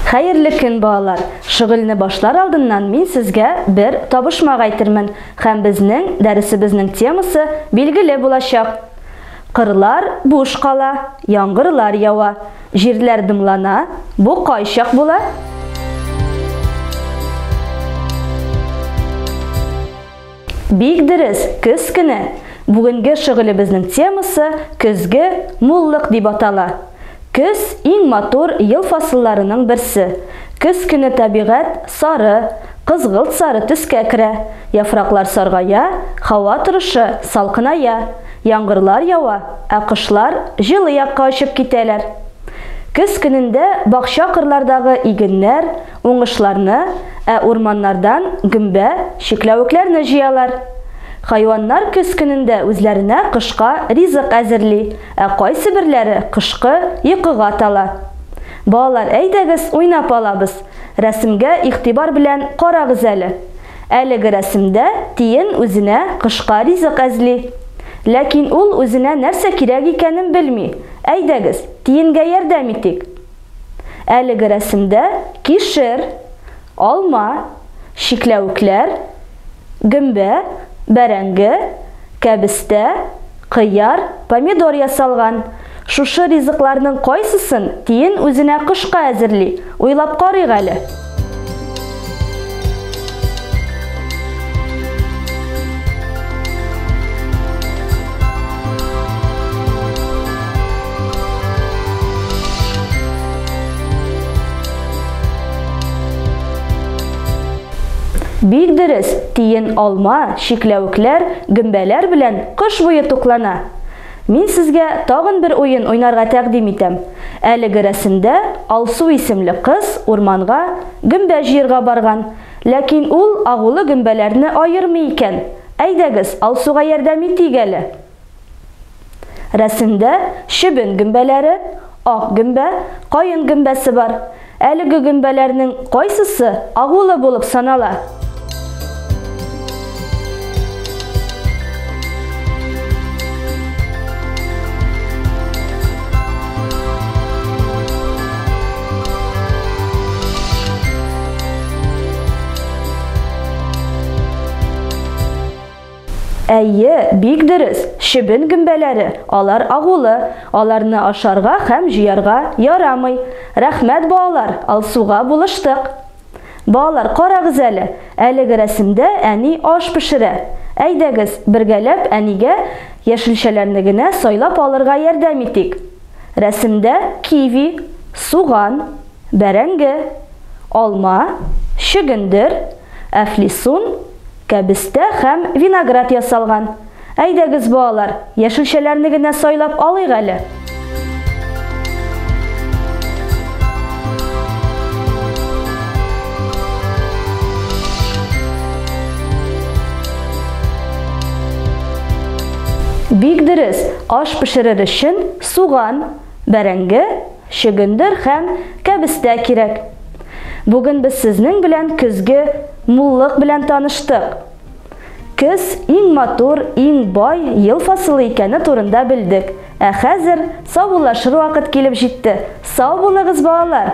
Хәерле көн, балалар! Шөгыльне башлар алдыннан мин сезгә бер табышмак әйтермен һәм безнең дәресебезнең темасы билгеле булачак. Кырлар буш кала, яңгырлар ява, җирләр дымлана, бу кайчак була? Бик дөрес, көз көне. Бүгенге шөгылебезнең темасы көзге муллык дип атала. Көз иң матур ел фасылларының берсе. Көз көне табигать сары, кызгылт сары төскә керә. Яфраклар саргая, һава торышы салкыная, яңгырлар ява, ә кошлар җылы якка очып китәләр. Көз көнендә бакча-кырлардагы игеннәр, уңышларны, ә урманнардан гөмбә, чикләвекләрне җыялар. Хайваннар көз көнендә үзләренә кышка ризык әзерли, ә кайсыберләре кышкы йокыга тала. Балалар, әйдәгез, уйнап алабыз. Рәсемгә игътибар белән карагыз әле. Әлеге рәсемдә тиен үзенә кышка ризык әзли. Ләкин ул үзенә нәрсә кирәк икәнен белми. Әйдәгез, тиенгә ярдәм итик. Әлеге рәсемдә кишер, алма, чикләвекләр, гөмбә, бәрәңге, кәбестә, кыяр, помидор ясалган. Шушы ризыкларның кайсысын тиен үзенә кышка әзерли? Уйлап карыйк әле. Бик дөрес, тиен алма, чикләвекләр, гөмбәләр белән кыш буе туклана. Мин сезгә тагын бер уен уйнарга тәкъдим итәм. Әлеге рәсемдә Алсу исемле кыз урманга гөмбә җыерга барган. Ләкин ул агулы гөмбәләрне аермый икән. Әйдәгез, Алсуга ярдәм итик әле. Рәсемдә чебен гөмбәләре, ак гөмбә, каен гөмбәсе бар. Әлеге гөмбәләрнең кайсысы агулы булып санала? Әйе, бик дөрес, чебен гөмбәләре, алар агулы, аларны ашарга һәм җыярга ярамый. Рәхмәт, балалар, Алсуга булыштык. Балалар, карагыз әле, әлеге рәсемдә әни аш пешерә. Әйдәгез, бергәләп әнигә яшелчәләрне генә сайлап алырга ярдәм итик. Рәсемдә киви, суган, бәрәңге, алма, чөгендер, әфлисун, кәбестә һәм виноград ясалган. Әйдәгез, балалар, яшелчәләрне генә сайлап алыйк әле. Бик дөрес, аш пешерер өчен суган, бәрәңге, чөгендер һәм кәбестә кирәк. Бүген без сезнең белән көзге муллык белән таныштык. Көз иң матур, иң бай ел фасылы икәне турында белдек. Ә хәзер саубуллашыр вакыт килеп җитте. Сау булыгыз, балалар!